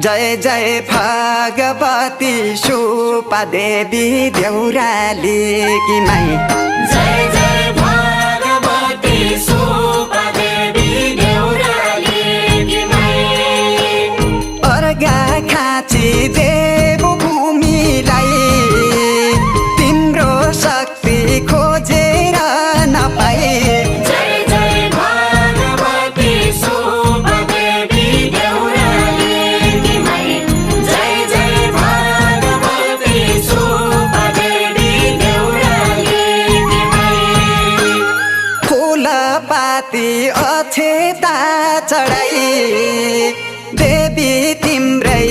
जय जय भगवती सुपा देवी देउराली की माई। जय जय भगवती सुपा देवी देउराली की माई। अर्घा खाँची देव भूमिलाई तिम्रो शक्ति खोजेर नपाए। जय जय भगवती सुपा देवी देउराली की माई। जय जय भगवती सुपा देवी देउराली की माई। फूलपाती अक्षता चढाई देवी तिम्रै